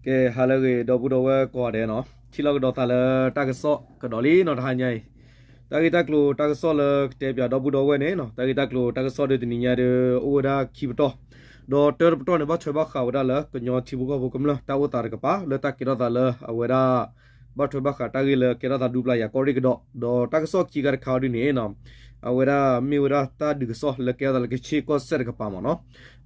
ကဲ ဟါလၢအဂ့ၤ ဒီပုၢ်ဒီဝဲၢ်ကိးဂၤဒဲးနီၤ, ထံၣ်လိာ်ကဒီးသးလၢတၢ်ကစီၣ်ကဒီးလံနီၤ တဟါညါအံၤ, တၢ်ဂ့ၢ်တၢ်ကျိၤတၢ်ကစီၣ်လၢကတဲပၠးဒီပုၢ်ဒီဝဲၢ်န့ၣ်နီၤ, တၢ်ဂ့ၢ်တၢ်ကျိၤတၢ်ကစီၣ်ဒ်တနံၤညါဒီး အိၣ်ဝဲဒၣ်ခံပတီၢ်, ဒီးတၢတပတီၢ်န့ၣ် ဘၣ်ထွဲဘၣ်ဃးဝဲဒၣ်လၢ ကညီထံဖိကီၢ်ဖိကမျၢၢ်တၢ်အိၣ်သးတကပၤ လၢတၢ်ကဲထီၣ်သးလၢအဝဲဒၣ် ဘၣ်ထွဲဘၣ်ဃးတၢ်ဂ့ၢ်လၢကဲထီၣ်သးဒူပျၢ်ယၤကီၢ်ရ့ၣ်ကဒီး, ဒီးတၢ်ကစီၣ်ခံခါတခါအံၤဒ်န့ၣ်နီၤ အဝဲဒၣ်မ့ၢ်ဝဲဒၣ်တၢ်ဒုးကစီၣ်လၢကဲထီၣ်သးလၢကခ့ၣ်ကီၢ်စဲၣ်တကပၤမ့ၢ်နီၤ,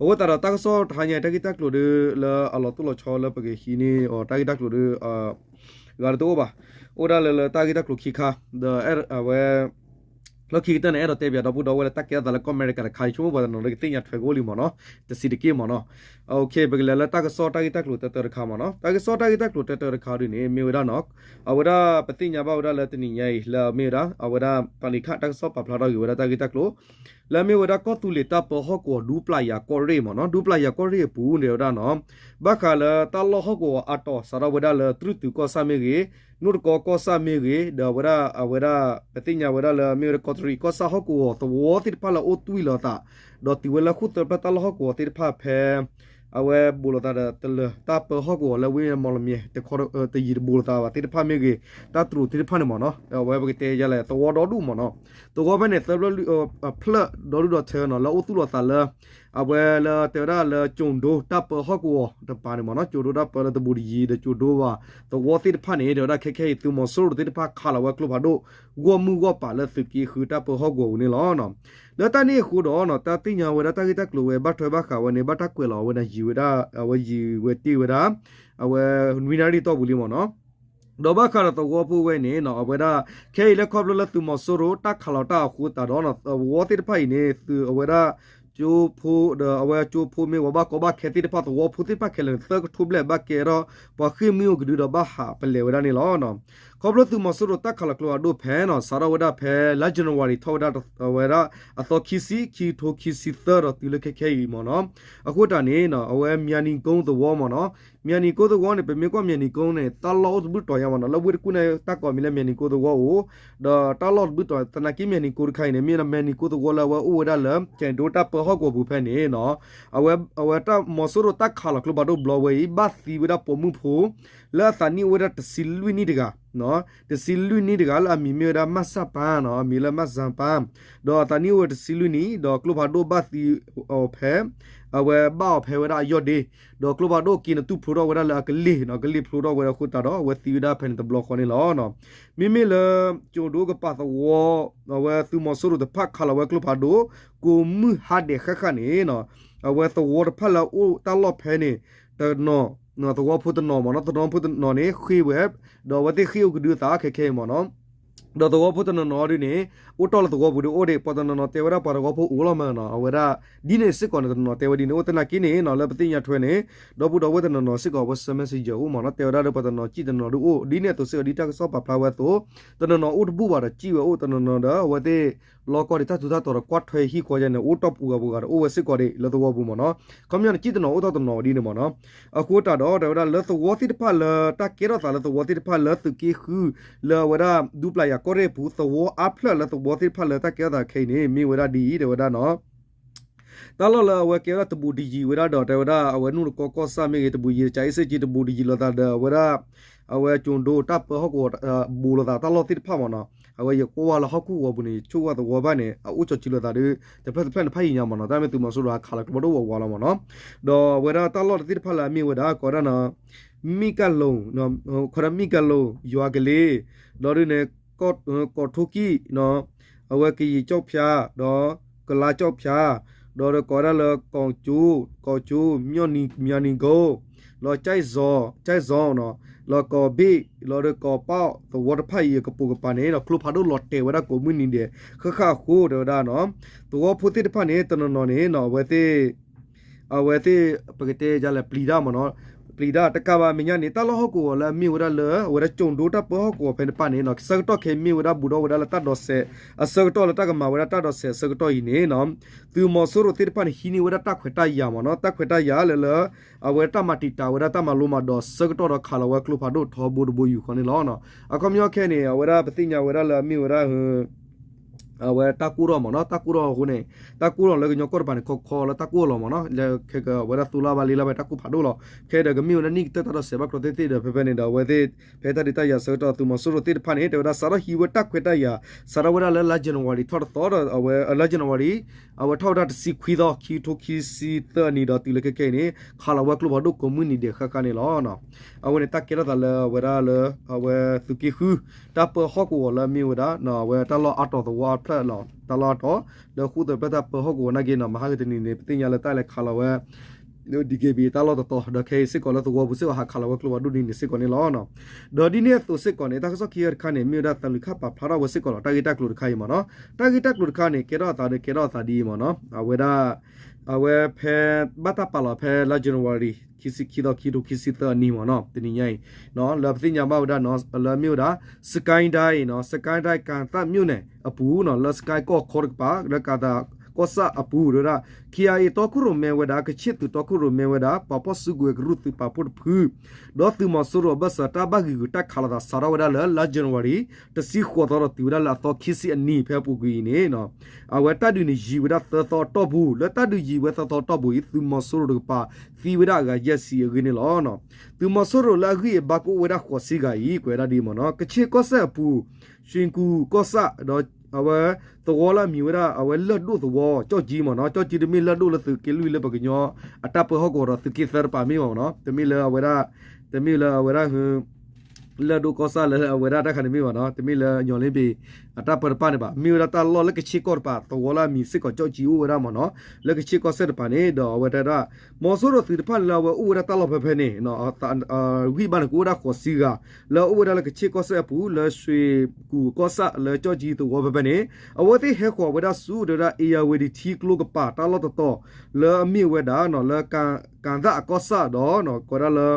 အဃိသတးဒီးတၢ်ကစီၣ်တဟါညါအံၤ တၢ်ဂ့ၢ်တၢ်ကျိၤဒီးလၢအလီၤတိၢ်လီၤဆီလၢပကဟံးန့ၢ်အီၤ တၢ်ဂ့ၢ်တၢ်ကျိၤဒီး ဂၤလၢတအိၣ်ဘၣ်, အိၣ်ဒၣ်လၢလၢတၢ်ဂ့ၢ်တၢ်ကျိၤခံခါ, ဒီးအဝဲ လီၢ်ခံကတၢၢ်န့ၣ် အဲၣ်ဒိးတဲပၠးဒီပုၢ်ဒီဝဲၢ်လၢတၢ်ကဲထီၣ်သးလၢကီၢ်အမဲရကၤတခါအံၤ ဆိကမိၣ်ပှၤတနီၤဒီးကသ့ၣ်ညါထွဲကအိၣ်လံမ့ၢ်နီၤ, တဆံးတက့ၢ်မ့ၢ်နီၤ, ပကလဲၤလၢတၢ်ကစီၣ်တၢ်ဂ့ၢ်တၢ်ကျိၤတၢတၢတခါမ့ၢ်နီၤ, တၢ်ကစီၣ်တၢ်ဂ့ၢ်တၢ်ကျိၤတၢတၢတခါဒ်န့ၣ် မ့ၢ်ဝဲဒၣ်နီၤ, အဝဲဒၣ်ပသ့ၣ်ညါဘၣ်ဝဲဒၣ်လၢတနံၤညါအံၤ လၢအမ့ၢ်ဝဲဒၣ် အဝဲဒၣ်ပှၤန့ၣ်ခါတၢ်ကစီၣ်ပာ်ဖျါထီၣ်က့ၤဝဲဒၣ်တၢ်ဂ့ၢ်တၢ်ကျိၤ လၢအမ့ၢ်ဝဲဒၣ်ကီၢ်သူလ့ၤတၢ်ပၢဟီၣ်ကဝီၤဒူပျၢ်ယၤကီၢ်ရ့ၣ်မ့ၢ်နီၤ, ဒူပျၢ်ယၤကီၢ်ရ့ၣ်အပူၤန့ၣ်ဝဲဒၣ်နီၤ, ဘၣ်ဃးလၢတၢ်လီၢ်ဟီၣ်ကဝီၤအါတီၤ စးထီၣ်ဝဲဒၣ်လၢတြူၢ်တုၤကီၢ်ဆၣ်မ့ၢ်ဂ့ၤ, နိၣ်တကီကီၢ်ဆၣ်မ့ၢ်ဂ့ၤ, ဒီးအဝဲဒၣ် အဝဲဒၣ် ပသ့ၣ်ညါဝဲဒၣ်လၢအမ့ၢ်ဝဲဒၣ်ကီးတရံးကီၢ်ဆၣ်ဟီၣ်ကဝီၤသဝီသ့ၣ်တဖၣ်လၢအအိၣ်တွံၢ်လိာ်သး, ဒီးတုၤဝဲလၢဃိၣ်သၢဖျၢၣ်တၢ်လီၢ်ဟီၣ်ကဝီၤသ့ၣ်တဖၣ်ဖဲ အဝဲဘူးလိာ်သးဒီးတလၢၤတၢ်ပၢဟီၣ်ကဝီၤလၢဝ့ၢ်မီၣ်လမၠဲၣ် တခီတယံၤတဘူးလိာ်သးဘၣ်သ့ၣ်တဖၣ်မ့ၢ်ဂ့ၤ, တၢ်တရူးသ့ၣ်တဖၣ်န့ၣ်မ့ၢ်နီၤ, အဝဲပကတဲယလဲၣ် သဝီဒီဒူၣ်မ့ၢ်နီၤ, သဝီဖဲန့ၣ် သၢဖျၢၣ်လွံၢ်ဖျၢၣ်ဒီဒူၣ်ဒီထၢနီၤ လၢအအိၣ်သူၣ်လီၤသးလၢ အဝဲလၢတဲဝဲဒၣ်လၢကၠိၤဒိတၢ်ပၢဟီၣ်ကဝီၤတပၤန့ၣ်မ့ၢ်နီၤ, ကၠိၤဒိတၢ်ပၢလၢတဘူးတယံၤ ဒီးကၠိၤဒိဘၣ် သဝီသ့ၣ်တဖၣ်န့ၣ် တဲဝဲဒၣ်ခဲခဲအံၤ သုးမီၤစိရိၤသ့ၣ်တဖၣ်ခးလီၤဝဲကျိဖးဒိၣ် ဂီၢ်မုၢ်ဂီၢ်ပၤလၢသုးက့ဃုတၢ်ပၢဟီၣ်ကဝီၤပူၤန့ၣ်လီၤ. လၢတၢ်န့ၣ်အဃိဒီးနီၤ တၢ်သ့ၣ်ညါဝဲဒၣ်တၢ်ဂ့ၢ်တၢ်ကျိၤဝဲ ဘၣ်ထွဲဘၣ်ဃးဝဲန့ၣ် ဘၣ်တၢ်ကွဲးလီၤအဝဲဒၣ်ယံာ်ဝဲဒၣ် အဝဲယံာ်ဝဲတ့ၢ်ဝဲဒၣ် အဝဲနွံနၣ်ရံၣ်တီၢ်ပူၤလံမ့ၢ်နီၤ. ဒီးဘၣ်ဃးဒီးသဝီဖိဝဲန့ၣ်နီၤ အဝဲဒၣ် ခဲအံၤလၢခီဖျိလၢသုးမီၤစိရိၤတၢ်ခးလီၤတၢ်အဃိသတးဒီးနီၤ သဝီသ့ၣ်တဖၣ်အံၤန့ၣ် သုးအဝဲဒၣ် ကၠိဖိဒီးအဝဲကၠိဖိမ့ၢ်ဂ့ၤ ဘၣ်ကီဘၣ်ခဲသ့ၣ်တဖၣ် သဝီဖိသ့ၣ်တဖၣ်ခဲလၢာ်န့ၣ် သၢကထိဘျဲၣ်ဘၣ်ကဲထီၣ် ပှၤဃ့ၢ်မှံဟူးကဒုဒီးဘၣ်ဟးပလဲၤဝဲဒၣ်န့ၣ်လီၤ. ခီဖျိသုးမီၤစိရိၤတၢ်ခးလီၤကျိဖးဒိၣ်ဖဲနီၤ စးထီၣ်ဝဲဒၣ်ဖဲလါ January ထီၣ်ဝဲဒၣ် အဝဲဒၣ် အသီခံဆံ ခံကထိခံဆံသၢဒီးတုၤလၢခဲခဲအံၤမ့ၢ်နီၤ. အဃိတၢ်န့ၣ်နီၤ အဝဲမၠၤနံၤကိသဝီမ့ၢ်နီၤ မၠၤနံၤကိသဝီန့ၣ် ပမ့ၢ်ကွၢ်မၠၤနံၤကိန့ၣ် တၢ်လီၢ်အိၣ်တဘျုးတီၤညါမ့ၢ်နီၤ လၢဝ့ၢ်တကူၣ်န့ၣ် တၢ်ကိးမံၤလၢမၠၤနံၤကိသဝီအိၣ် ဒီးတၢ်လီၢ်တဘျုးတီၤ သနာ်က့မၠၤနံၤကိတခါအံၤန့ၣ် မ့ၢ်မၠၤနံၤကိသဝီလၢအဝဲအိၣ်ဝဲဒၣ်လၢ ကၠဲးဒိတၢ်ပၢဟီၣ်ကဝီၤပူၤဖဲန့ၣ်နီၤ အဝဲ အဝဲတၢ်မီၤစိရိၤတၢ်ခးလီၤကျိဖးဒိၣ်ဘျီဝဲအံၤ ဘၣ်သံဝဲဒၣ်ပိာ်မုၣ်ဖိ လၢအသးနံၣ်အိၣ်ဝဲဒၣ်တဆံလွံၢ်နံၣ်တဂၤ တဆံလွံၢ်နံၣ်တဂၤလၢအမံၤမ့ၢ်ဝဲဒၣ် မၢ်စၢ်ပၢ်နီၤ အမံၤလၢ မၢ်စၢ်ပၢ် ဒီးအသးနံၣ်အိၣ်ဝဲတဆံလွံၢ်နံၣ် ဒီးကျိဖးဒိၣ်ဘၣ်သံအီၤဖဲ အဝဲဘၣ်အီၤဖဲဝဲဒၣ်အယီၢ်ဒ့ ဒီးကျိဖးဒိၣ်က့ၤနသူၣ်ဖျိထီၣ်ဝဲဒၣ်လၢအကလ့ၢ်နီၤ ကလ့ၢ်ဖျိထီၣ်ဝဲဒၣ်အဃိသတးဒီး အဝဲသံဝဲဒၣ်ဖဲန့ၣ်တဘျီဃီန့ၣ်လီၤ. မ့မ့ၢ်လၢ ကၠိၤဒိကပၤသဝီ အဝဲသုးမီၤစိရိၤတဖၣ်ခးလီၤဝဲကျိဖးဒိၣ် ကိးမုၢ်ဟါဒဲးဃၣ်ဃၣ်န့ၣ်နီၤ အဝဲသဝီတဖၣ်လၢအအိၣ်တၢ်လီၢ်ဖဲန့ၣ် တနီၤ သဝီဖိတနီၤမ့ၢ်နီၤ သဝီဖိတနီၤန့ၣ် ဃ့ၢ်ဝဲ ဒီးအဝဲသ့ၣ်ဃ့ၢ်အိၣ်ကဒုအသးခဲခဲအံၤမ့ၢ်နီၤ ဒီးသဝီဖိတနီၤနီၤဒ်န့ၣ် အိၣ်တ့ၢ်လၢသဝီပူၤဒီးအိၣ်ဒံး ပှၤတနီၤနီၤတဲဝဲဒၣ်ပှၤသဝီဖိအိၣ်လီၤမ့ၢ်နီၤ အဝဲဒၣ် ဒ်န့ၣ်စ့ၢ်ကီးန့ၣ် တနီၤနီၤတဲဝဲဒ်န့ၣ် အိၣ်သနာ်က့န့ၣ်နီၤ လၢပသ့ၣ်ညါထွဲန့ၣ် ဒီပုၢ်ဒီဝဲၢ်တနီၤနီၤစ့ၢ်ကီး အဝဲဆၢ messenger အိၣ်မ့ၢ်နီၤ တဲဝဲဒၣ်လၢပှၤတနီၤစံၣ်တနီၤဒုးအိၣ် ဒ်န့ၣ်အသိးစ့ၢ်ကီးဒ်တၢ်ကစီၣ်ပာ်ဖျါဝဲအသိး တနီၤနီၤအိၣ်တဘူၣ်ဘၣ်ဒီးစံၣ်ဝဲအိၣ် တနီၤနီၤဒီးအဝဲသ့ၣ် လီၤကီၢ်ဒံးတၢ်ထူးတၢ်တီၤဒီးကွၢ်ထွဲဟံၣ်ဃီယါန့ၣ် အိၣ်တီၢ်ပူၤဂၤပူၤဂၤဒီးအိၣ်ဝဲစ့ၢ်ကီးဒံးလၢသဝီပူၤမ့ၢ်နီၤ ခီပညီန့ၣ် စံၣ်တနီၤအိၣ်တ့ၢ်တနီၤဝဲဒ်န့ၣ်မ့ၢ်နီၤ အဃိတၢ်ဒီးတဲဝဲဒၣ်လၢသဝီသ့ၣ်တဖၣ်လၢတၢ်ကဲထီၣ်သးလၢသဝီသ့ၣ်တဖၣ်လၢသုးက့ဃု လၢအဝဲဒၣ်ဒူပျၢ်ယၤကီၢ်ရ့ၣ်ပူၤ သဝီအါဖျၢၣ်လၢသဝီသ့ၣ်တဖၣ်လၢတၢ်ကဲထီၣ်သးခဲအံၤန့ၣ် မ့ၢ်ဝဲဒၣ်ဒ်အံၤ တဲဝဲဒၣ်နီၤ တၢ်လီၢ်လၢအဝဲကဲဝဲဒၣ်တဘူးတယံၤဝဲဒၣ်ဒီး တဲဝဲဒၣ် အဝဲနူၣ်တကီကီၢ်ဆၣ်မ့ၢ်ဂ့ၤ တဘူးယံၤ ကၠၤအ့စ့ၣ်က့ တဘူးတယံၤလိာ်သးဒီး အဝဲဒၣ် အဝဲကၠိၤဒိတၢ်ပၢဟီၣ်ကဝီၤ ဘူးလိာ်သးတၢ်လီၢ်သ့ၣ်တဖၣ်မ့ၢ်နီၤ အဝဲယကွၢ်ဝဲလၢဟီၣ်ခိၣ်ဂီၤပူၤန့ၣ် ယဆိကမိၣ်သဝီဘၣ်န့ၣ် အအိၣ်ကၠီၤစုလိာ်သးဒီး တဖျၢၣ်တဖျၢၣ်န့ၣ် ဖးယံာ်ညါမ့ၢ်နီၤ တၢ်မ့ၢ်သုးမီၤစိရိၤဟးခးလီၤကျိဖးဒိၣ်ဝးဝးလီၤမ့ၢ်နီၤ ဒီးအဝဲဒၣ်တၢ်လီၢ်တသ့ၣ်တဖၣ်လၢအမ့ၢ်ဝဲဒၣ် ကိးဒၣ်နီၤ မံၣ်ကၣ်လိၤ ခိးဒၣ်မံၣ်ကၣ်လိၤ ယွၤကလ့ၤ ဒီးဒ်န့ၣ် ကီးထိၣ်ကံၣ် အဝဲကယံၤကၠီၣ်ဖၠါ ဒီးကလါကၠီၣ်ဖၠါ ဒီးကိးဝဲဒၣ်လၢကီၢ်ကၠိ ကီၢ်ကၠိ မၠီၣ်နံၤ မၠၤနံၤကိ လီၤကၠဲၣ်စီၤ ကၠဲၣ်စီၤနီၤ လီၤကီၢ်ဘ့ၣ် လီၤဒီးကီၢ်ပီၣ် သဝီတဖၣ်အံၤအကပိာ်ကပၤန့ၣ် ကျိဖးဒိၣ်လီၤတဲာ်ဝဲဒၣ်ကိးမုၢ်နံၤဒဲး ဃၣ်ဃၣ်အဃိတဲဝဲဒၣ်နီၤ သဝီဖိသ့ၣ်တဖၣ်န့ၣ် တနီၤနီၤန့ၣ်နီၤ အဝဲသ့ၣ် အဝဲသ့ၣ် ပကတဲယါလဲၣ် ပျံၤတၢ်မ့ၢ်နီၤ ပျံၤတၢ်တကးဘၣ်မဲာ်ညါန့ၣ် တၢ်လီၢ်ဟီၣ်ကဝီၤလၢအမ့ၢ်ဝဲဒၣ်လၢ အဝဲဒၣ်ကၠိၤဒိတၢ်ပၢဟီၣ်ကဝီၤဖဲန့ၣ်တဖၣ်န့ၣ်နီၤ ဆၢကတီၢ်ခဲအံၤမ့ၢ်ဝဲဒၣ်ဘူးထီၣ်ဝဲဒၣ်လၢတၢ်ဒိးစဲး အဆၢကတီၢ်လၢတၢ်ကမၤဝဲဒၣ်တၢ်ဒိးစဲးအဆၢကတီၢ်အံၤန့ၣ်နီၤ သုးမီၤစိရိၤသ့ၣ်တဖၣ်န့ၣ် ဟံးန့ၢ်ဝဲဒၣ်တၢ်ခွဲးတၢ်ယာ်မ့ၢ်နီၤ တၢ်ခွဲးတၢ်ယာ်လၢလၢ အဝဲတၢ်မၤတံာ်တာ်ဝဲဒၣ်တၢ်မၤလိမၤဒိးဆၢကတီၢ်ဒီးခးလီၤဝဲကျိဖးဒိၣ်ထီဘိတဘိယူၢ်ဃီန့ၣ်လီၤ. အခီပညီခဲအံၤန့ၣ် အဝဲဒၣ်ပသ့ၣ်ညါဝဲဒၣ်လၢအမ့ၢ်ဝဲဒၣ် အဝဲတၢ်ကိၢ်ထီၣ်မ့ၢ်နီၤ, တၢ်ကိၢ်ထီၣ်အဃိန့ၣ် တၢ်ကိၢ်ထီၣ်လၢကညီကီၢ်တပၤန့ၣ် ခီခီလၢတၢ်ကိၢ်လီၤမ့ၢ်နီၤ, လၢခဲကဝဲဒၣ်သူလါဘၣ်လ့လါဘၣ်တၢ်ကိၢ်ဖးဒိၣ်လီၤ. ခဲဒီးကမ့ၢ်ဝဲဒၣ်နံၣ်ကတၢၢ်တၢ်ဒီးစဲးဘၣ်ကျီသ့ၣ်သ့ၣ်ဒီး ဖဲဖဲန့ၣ်ဒီး အဝဲသ့ၣ် ဖဲတၢ်ဒုးတၢ်ယၤဆၢကတီၢ် သုးမီၤစိရိၤသ့ၣ်တဖၣ်န့ၣ် တဲဝဲဒၣ်စးထီၣ်ဟံးဝဲတၢ်ခွဲးတၢ်ယာ် စးထီၣ်ဝဲဒၣ်လၢလါ January ထီၣ်တသီဒီး အဝဲ လါ January အဝဲထီၣ်ဝဲဒၣ်တဆံခွံသီ ခံကထိခံဆံသၢအနံၤဒီးတုၤလၢခဲခဲအံၤန့ၣ် ခးလီၤဝဲကျိဖးဒိၣ်ကိးမုၢ်နံၤဒဲးဃၣ်ဃၣ်န့ၣ်လီၤ. အဝဲန့ၣ်တၢ်ကဲထီၣ်သးလၢအဝဲဒၣ်လၢ အဝဲသုးက့ဃု တၢ်ပၢဟီၣ်ကဝီၤလၢအမ့ၢ်ဝဲဒၣ် အဝဲတၢ်လီၢ်အါတီၤသဝီအဖျၢၣ်လီၤ. တၢ်လီၢ်အါတီၤ လၢဃိၣ်သၢဖျၢၣ်တၢ်ပၢဟီၣ်ကဝီၤနာ်က့နီၤ မဟါကတနံၤန့ၣ် ပသ့ၣ်ညါလၢတၢ်လဲၤခးလီၤဝဲ ဒံက့ဘံ တၢ်လီၢ်တတီၤ ဒီးခဲအံၤစ့ၢ်ကီးလၢသဝီပူၤစ့ၢ်ကီး ဟးခးလီၤဝဲကျိဖးဒိၣ်ဒ်န့ၣ်စ့ၢ်ကီးန့ၣ်လီၤ. ဒီးဒ်န့ၣ်အသိးစ့ၢ်ကီးန့ၣ် တၢ်ကစီၣ်ခံခါတခါန့ၣ် မ့ၢ်ဝဲဒၣ်သးလူၤခၣ်ပာ်ဖျါထီၣ်ဝဲစ့ၢ်ကီးလီၤ. တၢ်ဂ့ၢ်တၢ်ကျိၤတခါအံၤမ့ၢ်နီၤ, တၢ်ဂ့ၢ်တၢ်ကျိၤတခါန့ၣ် ကဲထီၣ်အသးဒီး ကဲထီၣ်အသးဒ်အံၤမ့ၢ်နီၤ, အဝဲဒၣ် အဝဲဖဲ ဘၣ်တၢ်ပာ်လီၤဖဲလါ January ခံဆံခံသီ ခံကထိခံဆံသၢအနံၤမ့ၢ်နီၤ တနံၤညါအံၤ လၢပသ့ၣ်ညါဘၣ်ဝဲဒၣ်နီၤ လၢအမ့ၢ်ဝဲဒၣ် စကဲဒၣ်အံၤနီၤ စကဲဒၣ် ကၤသၣ်မြို့နယ်အပူၤနီၤ လၢစကဲကီၢ်ခီတကပၤ လၢကၤသၣ်ကီၢ်ဆၣ်အပူၤ တဲဝဲဒၣ် ခ့ၣ်အ့ တီခိၣ်ရိၣ်မဲဝဲဒၣ် ကချ့ၣ်သုးတီခိၣ်ရိၣ်မဲဝဲဒၣ် ပှၤဖီၣ်စုကဝဲၤကရူၢ်သုးပာ်ဖှိၣ်တဖု ဒီးသုးမီၤစိရိၤအဘၢၣ်စၢၤ တၢ်ဘၣ်ဂံာ်ဂူာ်တၢ်ခးလိာ်သးစးထီၣ်ဝဲဒၣ်လၢလါ January တဆံဃိးသီဒီးတုၤဝဲဒၣ်လၢအသီခံဆံအနံၤ ဖဲအပူၤကွံာ်အံၤန့ၣ် အဝဲတၢ်ဒုးန့ၣ်ယံာ်ဝဲဒၣ်သၢသီအတီၢ်ပူၤ လၢတၢ်ဒုးယံာ်ဝဲသၢသီအတီၢ်ပူၤအံၤ သုးမီၤစိရိၤတကပၤ သံဝဲဒၣ်အဂၤယဲၢ်ဆံအဂ့ၢ်န့ၣ်လီၤ. သုးမီၤစိရိၤလၢအဂံၢ်အဘါကအိၣ်ဝဲဒၣ်ဃိးဆံဂၤအံၤ ကွဲးဝဲဒၣ်ဒ်အံၤမ့ၢ်နီၤ ကချ့ၣ်ကီၢ်စဲၣ်အပူၤ ရွှေကူ ကီၢ်ဆၣ် ဒီးအဝဲ သဝီလၢအမံၤဝဲဒၣ် အဝဲလၢၢ်ဒိၣ်သဝီ ကၠီၣ်ကၠံမ့ၢ်နီၤ ကၠီၣ်ကၠံတမ့ၢ်လၢၢ်ဒိၣ်လၢသုးက့လွံၢ်လၢပှၤကညီ အတၢ်ပၢဟီၣ်ကဝီၤဒီးသုးက့သၢတပၤမ့ၢ်ဘၣ်မ့ၢ်နီၤ တမ့ၢ်လၢအဝဲဒၣ် တမ့ၢ်လၢအဝဲဒၣ် လၢၢ်ဒိၣ်ကီၢ်ဆၣ်လၢအဝဲဒၣ်တၢ်ခါန့ၣ်မ့ၢ်ဘၣ်နီၤ တမ့ၢ်လၢညီလ့ဘ့ၣ် အတၢ်ပၢတပၤန့ၣ်ဘၣ် မ့ၢ်ဝဲဒၣ်တၢ်လီၢ်လၢကချ့ၣ်ကီၢ်တပၤ သဝီလၢအမံၤစ့ၢ်ကီးကၠီၣ်ကၠံအိၣ်ဝဲဒၣ်မ့ၢ်နီၤ လၢကချ့ၣ်ကီၢ်စဲၣ်တပၤန့ၣ် ဒီးအဝဲတဲဒၣ် မီၤစိရိၤသုးတဖၣ်န့ၣ်လၢအဝဲအိၣ်ဝဲဒၣ်တၢ်လီၢ်ဖဲဖဲန့ၣ် ဂံၢ်ဘါန့ၣ်ကအိၣ်ဝဲဒၣ်ဃိးဆံဂၤ လၢအအိၣ်ဝဲဒၣ်လၢကချ့ၣ်ကီၢ်စဲၣ်အပူၤ လၢရွှေကူကီၢ်ဆၣ်လၢကၠီၣ်ကၠံသဝီဖဲဖဲန့ၣ် အဝဲသ့ၣ်ဟဲဃီၤဝဲဒၣ်ဆူ တဲဝဲဒၣ် အ့ၣ်ယၣ်ဝတံၤထံကျိကပၤတၢ်လီၢ်တတီၤ လၢအမ့ၢ်ဝဲဒၣ် လၢ ကၤသၣ်အကီၢ်ဆၣ်ဒီး ကိးဒၣ်လၢ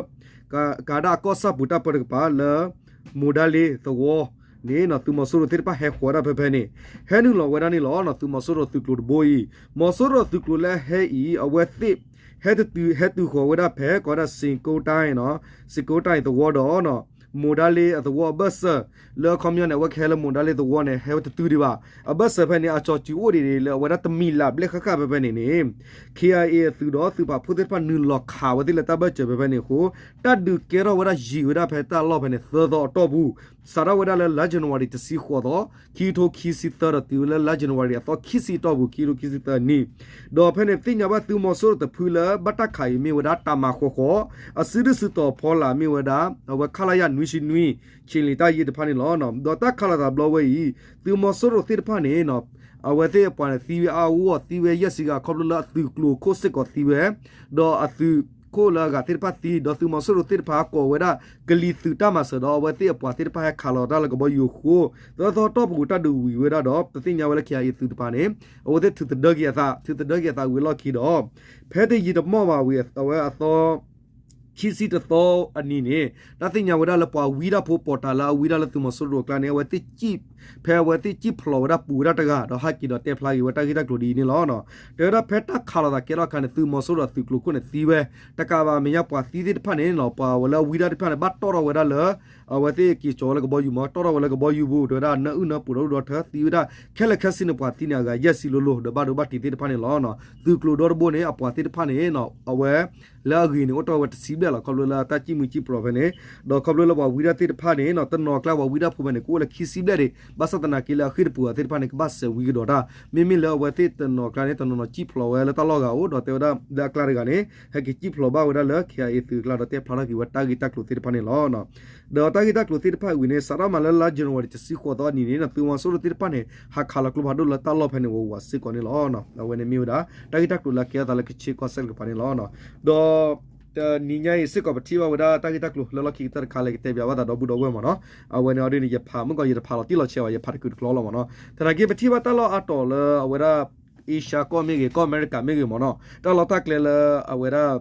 ကၤဒၣ်အကီၢ်ဆၣ်ပူၤတၢ်ပၢတကပၤလၢ မိၢ်ဒါလ့သဝီန့ၣ် သုးမီၤစိရိၤသ့ၣ်တဖၣ်ဟဲဃီၤဝဲဒၣ်ဖဲဖဲန့ၣ် ဟဲနုာ်လီၤဝဲဒၣ်န့ၣ်လီၤ. သုးမီၤစိရိၤသုးကျိၤတဘိအံၤ မီၤစိရိၤသုးကျိၤလၢဟဲအံၤ အဝဲသ့ၣ် ဟဲတတုၤ ဟဲတုၤဃီၤဝဲဒၣ်ဖဲ ကိးဒၣ် စ့ၣ်ကိတၢ် စ့ၣ်ကိတၢ်အံၤသဝီဒီး မိၢ်ဒါလ့အသဝီအဘၢၣ်စၢၤ လၢအခီပညီန့ၣ် အဝဲကဟဲလၢမိၢ်ဒါလ့သဝီန့ၣ် ဟဲဝဲတတုၤဒံးဘၣ်. အဘၢၣ်စၢၤဖဲန့ၣ် အကၠီၤစုၤအိၣ်ဒံးလၢအဝဲဒၣ်တမံၤလၢ်ဘျဲၣ်ဃၣ်ဃၣ်ဖဲဖဲန့ၣ်န့ၣ် ခ့ၣ်အ့ၣ်အသုးဒီးသုးပာ်ဖှိၣ်သ့ၣ်တဖၣ်နုာ်လီၤခးဝဲသ့ၣ်လၢတၢ်ဘၢၣ်စၢၤဖဲဖဲန့ၣ်အဃိ တၢ်ဒုးကဲထီၣ်ဝဲဒၣ်ယံာ်ဝဲဒၣ်ဖဲတၢ်လီၢ်ဖဲန့ၣ် သၢသီအတီၢ်ပူၤ စးထီၣ်ဝဲဒၣ်လၢလါ January တဆံဃိးသီ ခံကထိခံဆံသၢဒီးတုၤဝဲလၢလါ January အသီခံဆံအတီၢ်ပူၤ ခံကထိခံဆံသၢနံၣ် ဒီးဖဲန့ၣ်သ့ၣ်ညါဘၣ် သုးမီၤစိရိၤတဖုလၢဘၣ်တၢ်ခးအံၤမ့ၢ်ဝဲဒၣ် တၢ်မၤဃီဃီ အစုဒုၣ်စုတီၤဖီလာ်မ့ၢ်ဝဲဒၣ် အဝဲ ခလရ နွံဆံနွံ ခြေလျင်တပ်ရင်းတဖၣ်န့ၣ်လီၤ. ဒီးတၢ်ခးလိာ်သးဘျီဝဲအံၤ သုးမီၤစိရိၤသ့ၣ်တဖၣ်န့ၣ် အဝဲသ့ၣ်အပှၤန့ၣ်သံဝဲအါအါဂီၢ်ဂီၢ် သံဝဲယဲၢ်ဆံဂၤ ခီဖျိလၢအသုးကျိၤခိၣ်စ့ၢ်ကီးသံဝဲ ဒီးအသုးခိၣ်လၢအဂၤသ့ၣ်တဖၣ်သံ ဒီးသုးမီၤစိရိၤသ့ၣ်တဖၣ်ကိးဝဲဒၣ် ကလံၤသုးတၢ်မၤစၢၤဒီး အဝဲသ့ၣ်အပှၤသ့ၣ်တဖၣ်ဟဲခးလီၤတၢ်လၢကဘီယူၤအဃိ သၢသီတီၢ်ပူၤတၢ်ဒုးဝံၤဝဲဒၣ်ဒီး ပသ့ၣ်ညါဝဲလၢ ခ့ၣ်အ့ၣ်သုးတပၤန့ၣ် အဝဲသ့ၣ်ထုးသဒၢက့ၤအသး ထုးသဒၢက့ၤအသးဝံၤအလီၢ်ခံဒီး ဖဲတယံာ်တမီၢ်ဘၣ်ဝံၤ အဝဲအသီ ခံဆံတသီအနံၤန့ၣ် တၢ်သ့ၣ်ညါဝဲဒၣ်လၢပှၤဝံဒၣ်ဖိ ပီးတၢ်လၢအဝံဒၣ်လၢသုးမီၤစိရိၤအကျါန့ၣ် အဝဲသ့ၣ် ဖဲအဝဲသ့ၣ်စံၣ်ဖျိးဝဲဒၣ်ပူၤဝဲဒၣ်တဂၤ ဒီးဟဲက့ၤဒီးတဲဖျါက့ၤဝဲတၢ်ဂ့ၢ်တၢ်ကျိၤဒ်အံၤန့ၣ်လီၤ. တဲဝဲဒၣ်ဖဲတၢ်ခးလိာ်သးကဲထီၣ်အခါန့ၣ် သုးမီၤစိရိၤအသုးကျိၤခိၣ်န့ၣ်သံဝဲ တကးဘၣ်အမဲာ်ညါပှၤသံသ့ၣ်တဖၣ်န့ၣ် ပှၤဝဲလၢအဝံဒၣ်သ့ၣ်တဖၣ်န့ၣ် ဘၣ်တီၣ်ထီၣ်ဝဲဒၣ်လၢ အဝဲသ့ၣ်က့ၤကၠီၤဝဲလၢကဘီယူၤမ့ၢ် တီၣ်ထီၣ်ဝဲလၢကဘီယူၤပူၤ တဲဝဲဒၣ် နၢအုၣ်နၢပှိၤဒီဒူၣ်ဒီထၢသံဝဲဒၣ် ခဲလၢာ်ခဲဆ့န့ၣ် ပှၤသံန့ၣ် အဂၤယဲၢ်ဆံလိၤလိၤ ဒီးဘၣ်ဒိဘၣ်ထံးသ့ၣ်တဖၣ်န့ၣ်လီၤ. သုးကျိၤဒီတဘိန့ၣ် အပှၤသ့ၣ်တဖၣ်န့ၣ် အဝဲ လၢအဂ့ၤန့ၣ် အိၣ်တ့ၢ်ဝဲတဆံဘျဲၣ်လီၤ. ခီဖျိလၢတၢ်စံၣ်မုၢ်စံၣ်ပျီဖဲန့ၣ် ဒီးခီဖျိလၢပှၤဝံဒၣ်သ့ၣ်တဖၣ်န့ၣ် တနီၤအကျါပှၤဝံဒၣ်ဖိဖဲန့ၣ် ကအိၣ်လၢခံဆံဘျဲၣ်ဒံး ဘၣ်ဆၣ်သနာ်က့လၢအဃ့ၢ်တပူၤအသ့ၣ်တဖၣ်န့ၣ် ကဘၣ်စဲးဝံကဒီးတၢ် မ့မ့ၢ်လၢအဝဲသ့ၣ်တနီၤအကျါန့ၣ် တနီၤနီၤစံၣ်ဖျိးဝဲလၢတၢ်လီၢ်ဂၤအိၣ် ဒီးတဲဝဲဒၣ်လၢအကျါတဂၤန့ၣ် ဟဲက့ၤစံၣ်ဖျိးဘၣ်ဝဲဒၣ်လၢ ခ့ၣ်အ့ၣ်သုးအကျါဒီးတဲဖျါထီၣ်က့ၤဝဲတၢ်ဂ့ၢ်တၢ်ကျိၤသ့ၣ်တဖၣ်န့ၣ်လီၤ. ဒီးတၢ်ဂ့ၢ်တၢ်ကျိၤသ့ၣ်တဖၣ်ဝံၤန့ၣ် စးထီၣ်မးလၢလါ January တဆံဃိးသီအနံၤန့ၣ် သုးမီၤစိရိၤသ့ၣ်တဖၣ်န့ၣ် ဟးခးလီၤကျိဖးဒိၣ်လၢတၢ်လီၢ်ဖဲန့ၣ်ဝဲဝးစ့ၢ်ကီးန့ၣ်လီၤ. အဝဲန့ၣ်မ့ၢ်ဝဲဒၣ် တၢ်ဂ့ၢ်တၢ်ကျိၤလၢကဲထီၣ်သးလၢကချ့ၣ်ကီၢ်စဲၣ်တကပၤန့ၣ်လီၤ. ဒီး တနံၤညါအံၤစ့ၢ်ကီးပထံၣ်ဘၣ်ဝဲဒၣ်တၢ်ဂ့ၢ်တၢ်ကျိၤလၢလီၢ်ခံကတၢၢ်တခါလၢကတဲပၠးဘၣ်သးဒီပုၢ်ဒီဝဲၢ်မ့ၢ်နီၤ. အဝဲန့ၣ်အီၤဒ်န့ၣ် ယဖးမုၢ်ကီးယတဖးလီၤတံၢ်လီၤဆဲးဘၣ် ယဖးတကုာ်တကျီလီၤမ့ၢ်နီၤ. သနာ်က့ပထံၣ်ဘၣ်တၢ်လီၢ်အါတီၤလၢအဝဲဒၣ် အ့ရှါကီၢ်မ့ၢ်ဂ့ၤ ကီၢ်အမဲရကၤမ့ၢ်ဂ့ၤမ့ၢ်နီၤ တၢ်လီၢ်တၢ်ကျဲလၢအဝဲဒၣ်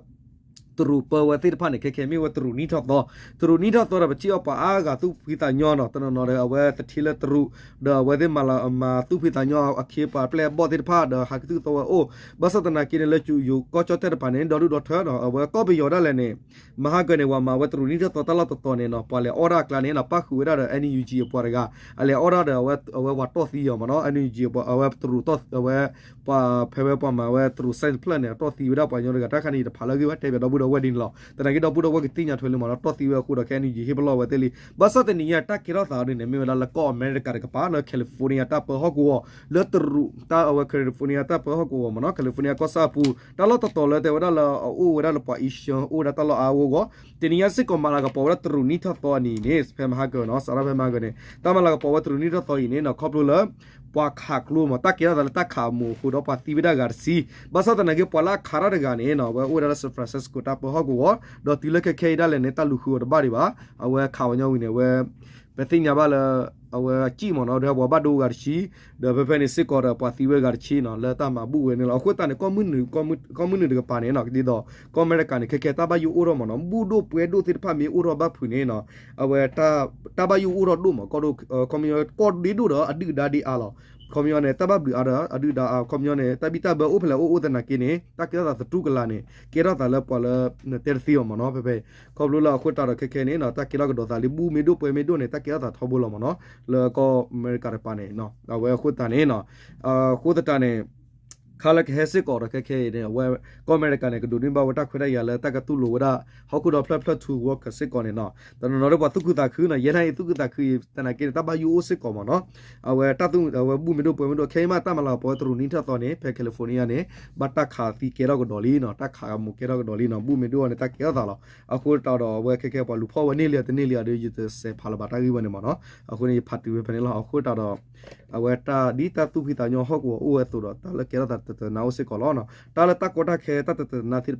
တရူးပၢဝဲသ့ၣ်တဖၣ်န့ၣ် ခဲခဲမ့ၢ်ဝဲတရူးနံၣ်ထီၣ်သီ, တရူးနံၣ်ထီၣ်သီဒီး ပထံၣ်အီၤပှၤအါဂၤသူၣ်ဖှံသးညီနီၤ, တနီၤနီၤဒီး အဝဲသထ့လၢတရူး, ဒီးအဝဲသ့ၣ်မၤလၤမၤသူၣ်ဖှံသးညီ အခ့အပှၤပျဲၢ်အဘီၣ်သ့ၣ်တဖၣ် ဒီးဟးကသုၣ်သီဝဲအိၣ်, ဘၣ်ဆၣ်သနာ်က့န့ၣ် လၢကၠိယိၤကီၢ်ကၠီၣ်တဲၣ်တပၤန့ၣ် ဒီဒူၣ်ဒီထၢနီၤ, အဝဲကီၢ်ပယီၤဒၣ်လဲာ်န့ၣ် မဟါကၢန့ၣ် ပှၤမၤဝဲတရူးနံၣ်ထီၣ်သီတၢ်လီၢ်တတီၤန့ၣ်နီၤ, ပှၤလဲၤအီၣ်ဒၣ်အကျါန့ၣ်နီၤ, ပၣ်ဃုာ်ဝဲဒၣ်ဒီး NUG အပှၤတဂၤ, အလဲၤအီၣ်ဒၣ်ဒီး အဝဲပှၤတီၢ်သံအီၤမ့ၢ်နီၤ, NUG အပှၤ အဝဲတရူးတီၢ် အဝဲ ပှၤဖဲဝဲပှၤမၤဝဲတရူး စဲးတဖျၢၣ်န့ၣ် အတီၢ်သံဝဲဒၣ်ပှၤကညီတဂၤ, တၢ်ခါန့ၣ် ယတဖးလၢအဂ့ၢ်ဘၣ်, တဲဘၣ်ဒီပုၢ်ဒီဝဲၢ်ဒ်န့ၣ်လီၤ. သနာ်က့ဒီပုၢ်ဒီဝဲၢ်ကသ့ၣ်ညါထွဲလံမ့ၢ်နီၤ, တီၢ်သံဝဲအဃိဒီး ခဲ NUG ဟ့ၣ်ပလီၢ်ဝဲသ့ၣ်လံ. ဘၣ်ဆၣ်တနံၤညါတၢ်ကဲထီၣ်သးဒ်န့ၣ် မ့ၢ်ဝဲဒၣ်လၢကီၢ်အမဲရကၤတကပၤ လၢ California တၢ်ပၢဟီၣ်ကဝီၤ လၢတရူး တၢ်အဝဲ California တၢ်ပၢဟီၣ်ကဝီၤမ့ၢ်နီၤ, California ကီၢ်ဆၣ်အပူၤ တၢ်လီၢ်တတီၤလၢတဲဝဲဒၣ်လၢအအိၣ်ဝဲဒၣ်လၢပှၤ Asian အိၣ်ဝဲဒၣ်တၢ်လီၢ်အါအါဂီၢ်ဂီၢ်, တနံၤညါစ့ၢ်ကီးမၤလၤကပီၤဝဲဒၣ်တရူးနံၣ်ထီၣ်သီအနံၤန့ၣ် ဖဲမဟါကၢၤနီၤ, စးထီၣ်ဖဲမဟါကၢၤန့ၣ် တၢ်မၤလၤကပီၤဝဲတရူးနံၣ်ထီၣ်သီအံၤန့ၣ်နီၤ, ခီဖျိလၢ ပှၤခးကျိမ့ၢ် တၢ်ကဲထီၣ်သးလၢတၢ်ခးအမူးအဃိဒီး ပှၤသံဝဲဒၣ်ဂၤတဆံ, ဘၣ်ဆၣ်သနာ်က့ ပှၤလၢအခးတၢ်တဂၤန့ၣ်နီၤ, အဝဲအိၣ်ဝဲဒၣ်လၢ San Francisco တၢ်ပၢဟီၣ်ကဝီၤ, ဒီးတုၤလၢခဲခဲအံၤဒၣ်လဲာ်န့ၣ် တၢ်လူၤဃုအီၤတဘၣ်ဒံးဘၣ်, အဝဲခးဝဲညီဝံၤန့ၣ် အဝဲ ပသ့ၣ်ညါဘၣ်လၢ အဝဲစံၣ်မ့ၢ်နီၤ, ဒီးပှၤဘၣ်ဒိဂၤတဆံ, ဒီးဖဲဖဲန့ၣ်စ့ၢ်ကီးဒီး ပှၤသံဝဲဂၤတဆံနီၤ, လၢတၢ်မၤဘူၣ်ဝဲန့ၣ်လီၤ. အဃိသတးန့ၣ် ကီၢ်မုၢ်နုာ်တကပၤန့ၣ်နီၤ, ဒ်သိး ကီၢ်အမဲရကၤန့ၣ် ခဲခဲတၢ်ဘၣ်ယိၣ်အိၣ်ထီၣ်မ့ၢ်နီၤ, ဘူၣ်ဒိၣ်ပှဲၤဒိၣ်သ့ၣ်တဖၣ်မ့ၢ်အိၣ်ထီၣ်ဘၣ်ဖုးန့ၣ်နီၤ, အဝဲ တၢ်ဘၣ်ယိၣ်အိၣ်ထီၣ်ဒိၣ်မး, ကီၢ်ဒိၣ် ခီပညီ ကီၢ်ဒ့ဒိၣ်ဒီးအဒုၣ်ဒါဒ့အါလီၤ. ခီပညီန့ၣ် တၢ်ဘၣ်ဘျုးအါဒီးအဒုၣ်ဒါအါ, ခီပညီန့ၣ် တၢ်ဘံၣ်တၢ်ဘၢအိၣ်ဖဲလဲၣ်အိၣ်အိၣ်သနာ်က့န့ၣ် တၢ်ကဲထီၣ်သးသတူၢ်ကလာ်န့ၣ် ကဲထီၣ်သးလၢပှၤလၢ တဲတသ့အီၤမ့ၢ်နီၤ, ဖဲဖဲ ခီဖျိလၢအဃိသတးဒီးခဲခဲန့ၣ် တၢ်ကဲထီၣ်ကဒီးသးလံ ဘူၣ်မ့ၢ်ဒိၣ်ပှဲၤမ့ၢ်ဒိၣ်န့ၣ် တၢ်ကဲထီၣ်သးထီဘိလီၤမ့ၢ်နီၤ, လၢကီၢ်အမဲရကၤတကပၤန့ၣ် အဝဲအဃိသတးန့ၣ် အဃိသတးန့ၣ် ခါလၢကဟဲစ့ၢ်ကီးဒီးခဲခဲအံၤန့ၣ် အဝဲ ကီၢ်အမဲရကၤန့ၣ် ကဒိးန့ၢ်ဘၣ်ဝဲတၢ်ခွဲးတၢ်ယာ်လၢတၢ်ကတူၢ်လိာ်ဝဲဒၣ် ဟီၣ်ခိၣ်ဒီဖျၢၣ်ဖျၢၣ်ထူ worker စ့ၢ်ကီးန့ၣ်နီၤ, တနီၤနီၤဒီးပှၤသူၣ်ခုသးခုနီၤ, ယဲဒၣ်အံၤသူၣ်ခုသးခုသနာ်က့န့ၣ် တၢ်ဘၣ်ယိၣ်အိၣ်စ့ၢ်ကီးမ့ၢ်နီၤ, အဝဲတၢ်သူၣ် အဝဲဘူၣ်မ့ၢ်ဒိၣ်ပှဲၤမ့ၢ်ဒိၣ် ခဲအံၤမးတၢ်မၤလၤကပီၤဝဲတရူးနံၣ်ထီၣ်သီန့ၣ် ဖဲ California န့ၣ် ဘၣ်တၢ်ခးသံကဲထီၣ်ကဒီးလံနီၤ, တၢ်ခးအမူးကဲထီၣ်ကဒီးလံနီၤ, ဘူၣ်မ့ၢ်ဒိၣ်အီၤန့ၣ် တၢ်ကဲထီၣ်သးလီၤ. အဃိသတးဒီးအဝဲခဲခဲပှၤလူၤဖီၣ်ဝဲန့ၢ်လံတန့ၢ်လံဒီး ယတစဲးဖးလၢၤဘၣ်တၢ်ဂ့ၢ်ဝဲန့ၣ်မ့ၢ်နီၤ, အဃိန့ၣ် ယဖးတုၤဝဲဖဲန့ၣ်လီၤ. အဃိသတးဒီး အဝဲတၢ်ဒ်တၢ်သူၣ်ဖှံသးညီဟီၣ်ကဝီၤအိၣ်ဝဲအသိးဒီး တၢ်လၢကဲထီၣ်သးတတနာ်အိၣ်စ့ၢ်ကီးလီၤ. တၢ်လၢတၢ်ကီတၢ်ခဲတၢ်တတနာ်သ့ၣ်တ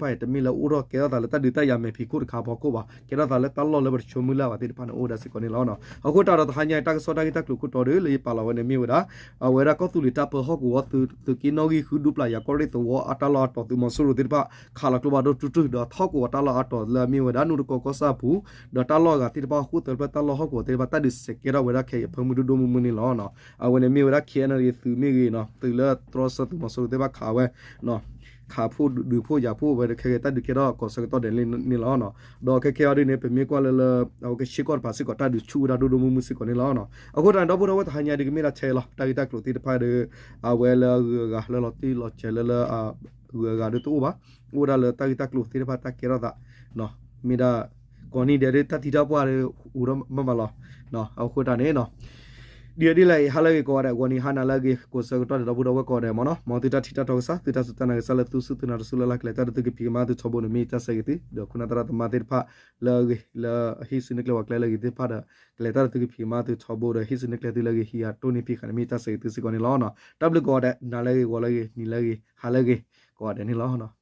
ဖၣ်အံၤ တမ့ၢ်လၢအိၣ်ထီၣ်ကဲထီၣ်သးလၢတၢ်ဒုးတၢ်ယၤမဲာ်ဖံးခိၣ်တခါဖီခိၣ်ဘၣ်, ကဲထီၣ်သးလၢတၢ်လီၢ်လၢပတဆိမုၢ်လၢ်ဘၣ်သ့ၣ်တဖၣ်န့ၣ် အိၣ်ဝဲဒၣ်စ့ၢ်ကီးန့ၣ်လီၤ. အဃိသတးဒီးတဟါညါအံၤ တၢ်ကစီၣ်တၢ်ဂ့ၢ်တၢ်ကျိၤခိၣ်တီဒ်လၢယပာ်လီၤဝဲန့ၣ်မ့ၢ်ဝဲဒၣ် အဝဲဒၣ်ကီၢ်သူလ့ၤတၢ်ပၢဟီၣ်ကဝီၤ သုးက့နီၣ်ဂံၢ်ဃုဒူပျၢ်ယၤကီၢ်ရ့ၣ်သဝီအတၢ်လီၢ်အတီၤ သုးမီၤစိရိၤသ့ၣ်တဖၣ် ခးလီၤကျိဖးဒိၣ်တုၢ်တုၢ် ဒီးဟီၣ်ကဝီၤတၢ်လီၢ်အါတီၤလၢအမ့ၢ်ဝဲဒၣ် နူတကီကီၢ်ဆၣ်အပူၤ ဒီးတၢ်လီၢ်အဂၤသ့ၣ်တဖၣ် ဟီၣ်ခိၣ်သၢဖျၢၣ်တၢ်လီၢ်ဟီၣ်ကဝီၤသ့ၣ်တဖၣ် တၢ်ဒုးစဲးကဲထီၣ်ဝဲဒၣ်ခဲအံၤအဖၢမုၢ်ဒိၣ်ဒိၣ်မုၢ်မုၢ်န့ၣ်လီၤ. အဝဲန့ၣ်မ့ၢ်ဝဲဒၣ် ခဲအံၤန့ၣ် သုးမ့ၢ်ဂ့ၤနီၤ သုးလၢတြီဆၢသုးမီၤစိရိၤသ့ၣ်တဖၣ်ခးဝဲ ခးဖှိၣ်ဒုးဖှိၣ်ယာ်ဖှိၣ်ဝဲခဲကဲတၢ်ဒုးကဲထီၣ်ကိးဆၢကတီၢ်ဒဲးန့ၣ်လီၤ. ဒီးခဲခဲအံၤဒ်န့ၣ် ပမ့ၢ်ကွၢ်လၢလၢ အဝဲကဆ့ကီၢ်တပၤစ့ၢ်ကီး တၢ်ဒုးဆူၣ်ဝဲဒၣ်ဒိၣ်ဒိၣ်မုၢ်မုၢ်စ့ၢ်ကီးန့ၣ်လီၤ. အဃိသတးန့ၣ် ဒီပုၢ်ဒီဝဲၢ်တဟါညါဒ်ကမ့ၢ်ဒၣ်ထဲလီၤ တၢ်ဂ့ၢ်တၢ်ကျိၤသ့ၣ်တဖၣ်ဒီး အဝဲလၢအဂုၤအဂၤလၢလီၤတံၢ်လီၤဆဲးလၢလၢ အဂုၤအဂၤဒ်တအိၣ်ဘၣ် အိၣ်ဝဲဒၣ်လၢတၢ်ဂ့ၢ်တၢ်ကျိၤသ့ၣ်တဖၣ်တၢ်ကဲထီၣ်သး မ့ၢ်ဒၣ် ကိးနံၤဒဲးဒ်တၢ်သံတၢ်ပှၢ်ဒီး အိၣ်ဒီးမးမးလီၤ. အဃိသတးန့ၣ် ဒ်အံၤဒ်လဲၣ်အံၤ ဟါလၢအဂ့ၤကိးဂၤဒဲး ဂီၤနံၤဟါနၤလၢအဂ့ၤ ကိးဆၢကတီၢ်ဒီးဒီပုၢ်ဒီဝဲၢ်ကိးဂၤဒဲးမ့ၢ်နီၤ မ်သုတၢ်ထံၣ်တၢ်တီကစၢ် သုတၢ်စူၢ်တၢ်နာ်ကစၢ်လၢသူၣ်ဆူၣ်သးနၤတစူၢ်လၢ်လၢ် ကလဲၤတၢ်ဒီးသုကဖံးကမၤသုထီဘိန့ၣ် မ့ၢ်ယတၢ်ဆၢဂ့ၤသု ဒီးခိၣ်နၢ်သရၣ်သမါသ့ၣ်တဖၣ်လၢအဂ့ၤ လၢအဟံးစုနဲၣ်ကျဲပှၤကျဲလၢအဂ့ၤသ့ၣ်တဖၣ်ဒီး ကလဲၤတၢ်ဒီးသုကဖံးကမၤသုထီဘိဒီး ဟံးစုနဲၣ်ကျဲသုလၢအဂ့ၤ ဟံးအတိၢ်န့ၢ်ဖံးဃာ်န့ၣ် မ့ၢ်ယတၢ်ဆၢဂ့ၤသုစ့ၢ်ကီးန့ၣ်လီၤ. တၢ်ဘျုးကိးဂၤဒဲး နၤလၢအဂ့ၤ ဂီၤလၢအဂ့ၤ နံၤလၢအဂ့ၤ ဟါလၢအဂ့ၤ ကိးဂၤဒဲးန့ၣ်လီၤ.